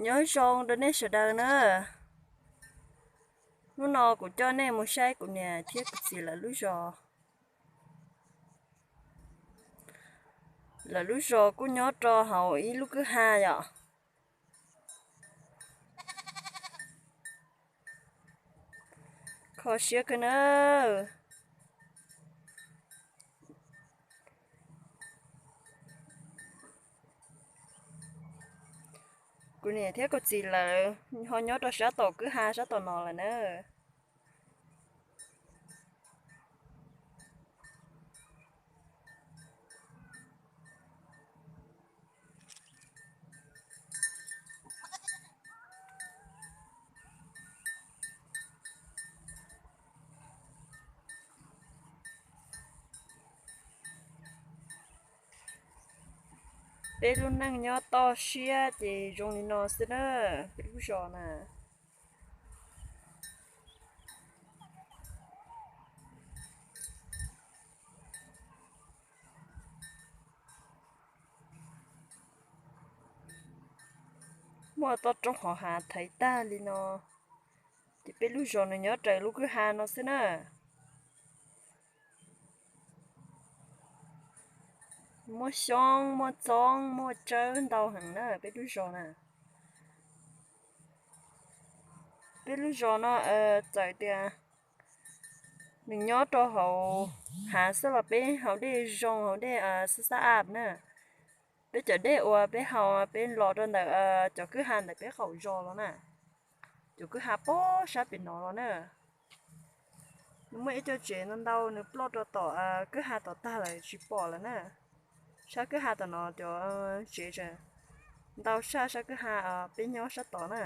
Nyob zoo rau nej sawv daws na. Hnub no kuv coj nej mus saib kuv niam thiab kuv txiv lawv lub zos. Lawv lub zos kuj nyob rau hauv ib lub kwj ha yom. Kho siab kawg na. Kuv niam thiab kuv txiv lawv ho nyob rau sab tom kwj ha sab tom no lawm na. Peb lub neej nyob toj siab ces zoo li no xwb na, peb lub zos na. Muaj toj roob hauv hav thaiv tag li no, ces peb lub zos nws nyob raws lub kwj ha no xwb na. Muaj xyoob, muaj txoob, muaj tsawb ntau heev na peb lub zos na. Peb lub zos no txawm tias nws nyob rau hauv hav xwb los peb hauv dej zoo, hauv dej xab xab ab na. Peb cov dej uas peb haus peb los rau ntawm cov kwj ha ntawm peb qaum zos los na. Cov kwj ha pem sab pem no los na. Nws muaj ib co tsev ntau ntau nws ploj rau tom kwj ha tom tag lawm tsis pom lawm na. Sab kwj ha tom no cov tsev ntau tshaj sab kwj ha peb nyob sab tod na.